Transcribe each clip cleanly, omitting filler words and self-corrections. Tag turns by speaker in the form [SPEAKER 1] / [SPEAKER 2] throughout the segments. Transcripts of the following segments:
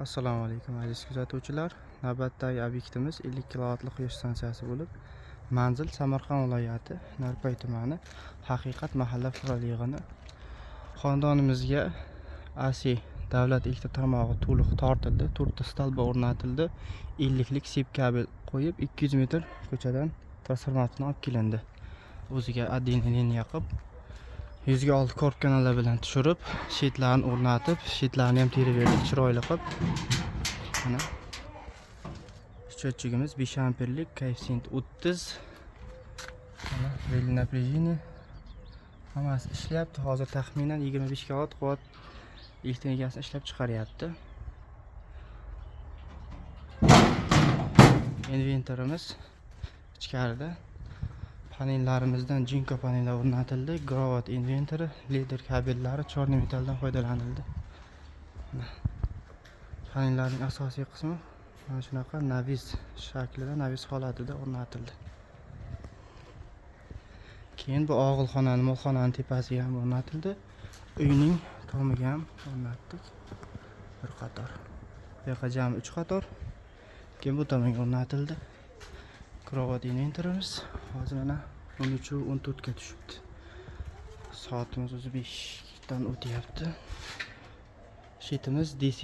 [SPEAKER 1] Assalomu alaykum, aziz kuzatuvchilar. Navbatdagi obyektimiz 50 kilovatli quyosh stansiyasi bo'lib, manzil Samarqand viloyati, Narpay tumani, Haqiqat mahalla fuqarolar yig'ini. Xonadonimizga AC davlat elektr tarmog'i to'liq tortildi, to'rtta stolba o'rnatildi, 50 lik sip kabel qo'yib, 200 metr ko'chadan transformatorni olib kelindi. O'ziga отдельный liniya qilib, 100 ga 6 korb kanallar bilan tushirib, щит larni o'rnatib, щит larni ham terib berdik chiroyli qilib. Mana счетчик imiz 5 amperlik, koeffitsient 30. Mana реле напряжение, hammasi ishlayapti. Hozir taxminan 25 kilovat quvvat elektr energiyasini ishlab chiqaryapti. Inventorimiz ichkarida. Panellarimizdan Jinko panellar o'rnatildi. Growatt inventori, lider kabellari черный metalldan foydalanildi. Mana panellarning asosiy qismi mana shunaqa навес shaklida, навес holatida o'rnatildi. Keyin bu og'ilxonani, molxonani tepasiga ham o'rnatildi. Uyning tomiga ham o'rnatdik bir qator. Bu yoqqa jami uch qator, keyin bu tomonga o'rnatildi. Growatt inventorimiz hozir mana 13:14ga tushibdi. Soatimiz o'zi 5dan o'tyapti. Щит imiz DC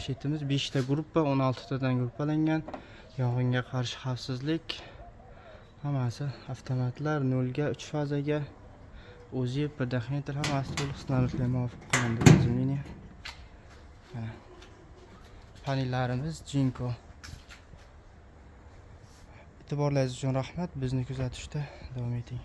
[SPEAKER 1] щит imiz, beshta gruppa, 16tadan gruppalangan. Yong'inga qarshi xavfsizlik, hammasi avtomatlar, nolga, uch fazaga, o'zi предохранитель, hammasi to'liq standartlarga muvofiq qilindi. Заземление. Mana panellarimiz Jinko. E'tiborlaringiz uchun rahmat, bizni kuzatishda davom eting.